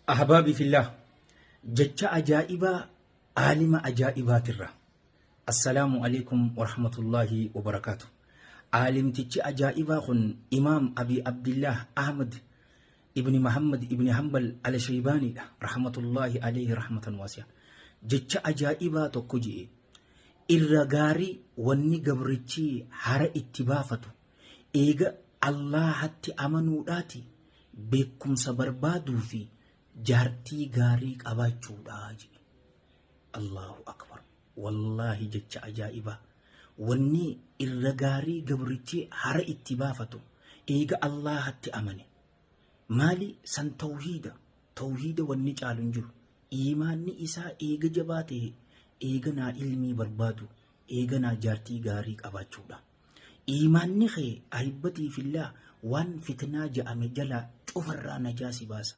Ahbaabi fillah jecha ajaa'ibaa aalima ajaa'ibaatirra. Assalaamu alaikum warahmatullaahi wabarakaatu. Aalimtichi ajaa'ibaa kun Imaam Abi Abdillaah Ahmad ibni Muhammad ibni Hanbal al-Shaybaaniidha. Rahmatullaahi alayhi rahmatan waasi'a. Jecha ajaa'ibaa tokko je'e. Irra gaarii wanni gabrichi hara itti baafatu Eega Allaahatti amanuudhaati beekkumsa barbaaduu fi jaartii gaarii qabaachuudha jedhe. Allahu akbar. Wallaahi jecha ajaa'ibaa. Wanni irra gaarii gabrichi hara itti baafatu eega Allaahatti amane. Maali san tawhiida. Tawhiida wanni caalu hin jiru. Iimaanni isaa eega jabaa ta'e eeganaa ilmii barbaadu eeganaa jaartii gaarii qabaachuudha. Iimaanni kee ahibbatii fillah waan fitnaa ja'ame jalaa cufarraa najaa si baasa.